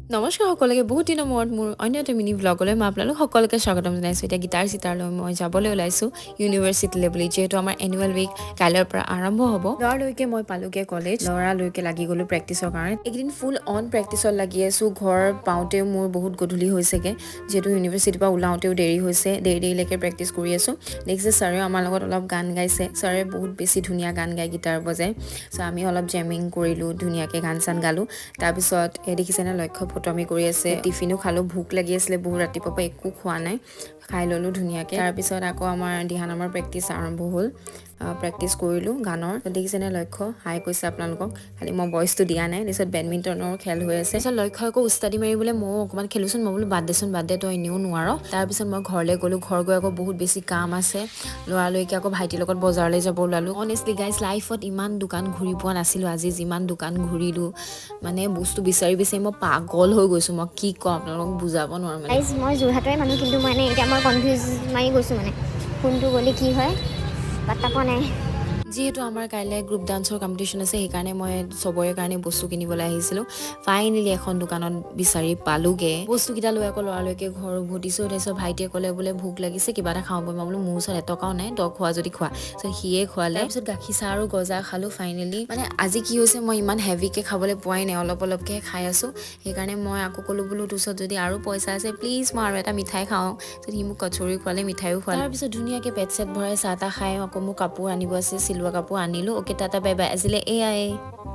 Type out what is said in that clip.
নমস্কাৰ সকলোকে। বহুত দিনৰ মূৰত মোৰ অন্য এটা মিনি ভ্লগলৈ মই আপোনালোক সকলোকে স্বাগতম জনাইছোঁ। এতিয়া গীটাৰ চিটাৰ লৈ মই যাবলৈ ওলাইছোঁ ইউনিভাৰ্চিটিলৈ বুলি, যিহেতু আমাৰ এনুৱেল উইক কাইলৈৰ পৰা আৰম্ভ হ'ব। লৰালৰিকে মই পালোগৈ কলেজ। লৰালৰিকে লাগি গ'লোঁ প্ৰেক্টিছৰ কাৰণে। এইকেইদিন ফুল অন প্ৰেক্টিছত লাগি আছোঁ। ঘৰ পাওঁতেও মোৰ বহুত গধূলি হৈছেগৈ, যিহেতু ইউনিভাৰ্চিটিৰ পৰা ওলাওঁতেও দেৰি হৈছে। দেৰি দেৰিলৈকে প্ৰেক্টিছ কৰি আছোঁ। দেখিছে, ছাৰেও আমাৰ লগত অলপ গান গাইছে। ছাৰে বহুত বেছি ধুনীয়া গান গায়, গীটাৰ বজায়। চ' আমি অলপ জেমিং কৰিলোঁ, ধুনীয়াকৈ গান চান গালোঁ। তাৰপিছত এই দেখিছেনে, লক্ষ্য ফটোৱামি কৰি আছে। টিফিনো খালোঁ। ভোক লাগি আছিলে বহুত, ৰাতিপুৱাৰ পৰা একো খোৱা নাই। খাই ল'লোঁ ধুনীয়াকৈ। তাৰপিছত আকৌ আমাৰ দিহানামৰ প্ৰেক্টিচ আৰম্ভ হ'ল। প্ৰেক্টিচ কৰিলোঁ গানৰ। দেখিছেনে, লক্ষ্য হাই কৈছে আপোনালোকক, খালি মই ভইচটো দিয়া নাই। তাৰপিছত বেডমিণ্টনৰ খেল হৈ আছে। তাৰপিছত লক্ষ্য আকৌ উস্তাদি মাৰিবলৈ, ময়ো অকণমান খেলোচোন। মই বোলো, বাদ দেচোন, বাদ দে, তই এনেও নোৱাৰ। তাৰপিছত মই ঘৰলৈ গ'লোঁ। ঘৰ গৈ আকৌ বহুত বেছি কাম আছে। লৰালৰিকে আকৌ ভাইটিৰ লগত বজাৰলৈ যাব ওলালোঁ। অনেষ্টলি গাইজ, লাইফত ইমান দোকান ঘূৰি পোৱা নাছিলোঁ আজি যিমান দোকান ঘূৰিলোঁ। মানে বস্তু বিচাৰি বিচাৰি মই পাগল হৈ গৈছোঁ। মই কি কওঁ আপোনালোকক, বুজাব নোৱাৰোঁ মানে। গাইজ, মই যোৰহাটৰে মানুহ, কিন্তু মানে এতিয়া মই কনফিউজ মাৰি গৈছোঁ, মানে কোনটো গ'লে কি হয় পাত্তা পোৱা নাই। যিহেতু আমাৰ কাইলৈ গ্ৰুপ ডান্সৰ কম্পিটিশ্যন আছে, সেইকাৰণে মই চবৰে কাৰণে বস্তু কিনিবলৈ আহিছিলোঁ। ফাইনেলি এখন দোকানত বিচাৰি পালোগৈ। বস্তুকেইটা লৈ আকৌ লৰালৰিকে ঘৰ উভতিছোঁ। তাৰপিছত ভাইটিয়ে ক'লে বোলে, ভোক লাগিছে, কিবা এটা খাওঁ বৈ। মই বোলো, মোৰ ওচৰত এটকাও নাই, তই খোৱা যদি খোৱা। তাৰপিছত সিয়ে খোৱালে। তাৰপিছত গাখীৰ চাহ আৰু গজা খালোঁ ফাইনেলি। মানে আজি কি হৈছে, মই ইমান হেভিকৈ খাবলৈ পোৱাই নাই, অলপ অলপকৈ খাই আছোঁ। সেইকাৰণে মই আকৌ ক'লোঁ বোলো, তোৰ ওচৰত যদি আৰু পইচা আছে, প্লিজ মই আৰু এটা মিঠাই খাওঁ। তাৰপিছত সি মোক কচৰি খোৱালে, মিঠাইও খোৱালে। তাৰপিছত ধুনীয়াকৈ পেট চেট ভৰাই চাহ তাহ খাই আকৌ মোৰ কাপোৰ আনিব আছে, চিলোৱা কাপোৰ আনিলোঁ। Okay, Tata, bye bye. আজিলৈ এয়াই।